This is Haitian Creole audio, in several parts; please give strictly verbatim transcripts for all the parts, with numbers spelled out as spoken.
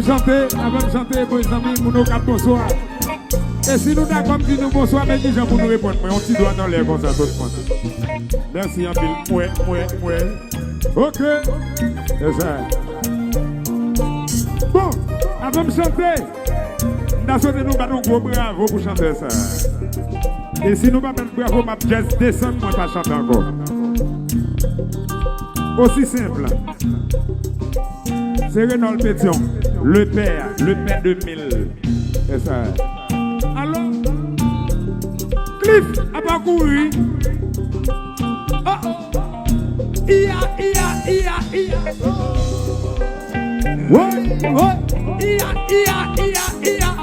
Chante, avan m chante, mezanmi, moun Okap, bonswa. E si nou dakò m di nou bonswa, men kijan pou nou reponn mwen? Yon ti dwa nan lè konsa, tout moun. Mèsi anpil. Mwen, mwen, mwen. Ok. Se sa. Bon, avan m chante, m ta swete nou bat yon gwo bravo pou chantè sa. E si nou pa bat bravo, m ap just desann, mwen pa chante ankò. Osi senp. Se Renold Pétion, le père, le père de mille. Se sa. Alò, Cliff, apa kouri? Oh, oh. Iya, iya, iya, iya. Woy, woy. Iya, iya, iya, iya.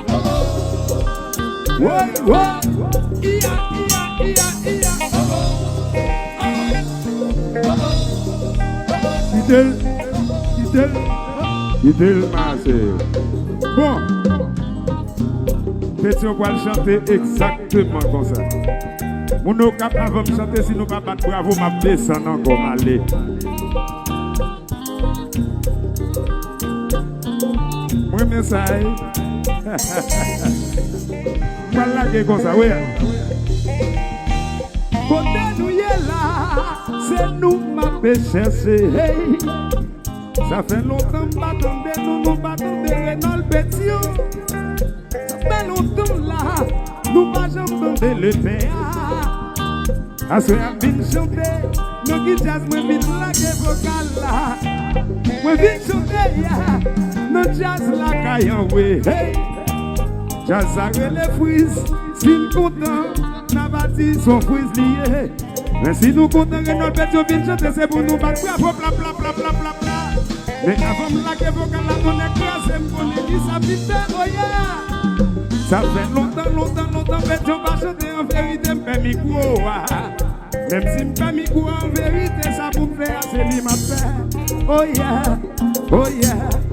Woy, woy. Iya, iya, iya, iya. Kite l, kite l, kite l mache. Bon, Pétion pral chante egzakteman konsa. Moun Okap, avan m chante, si nou pa bat bravo, m ap desann ankò, m ale. Mwen renmen sa, wi. M pral lage konsa, wi. Kote nou ye la, se nou m ape chèche. Hey. Sa fè lontan m pa tande nou, nou pa tande Renold Pétion. Sa fè lontan la, nou pa janm tande lepè a. Aswè a m vin chante, nan ki djaz mwen vin lage vokal la? Mwen vin chante, yeah, nan djaz lakay an, wi. Hey! Djaz sa rele Freeze, si n kontan, n a va di s on Freeze li ye. Men si nou kontan, Renold Pétion vin chante, se pou nou bat bravo, pla, pla, pla, pla, pla, pla. Men avan m lage vokal la, tonnè kraze, m konnen ki sa vin fè, oh yeah. Sa fè lontan, lontan, lontan, Pétion pa chante, an verite, m pè mikwo a. Menm si m pè mikwo a, an verite, sa pou m fè a, se li m ap fè. Oh yeah, oh yeah.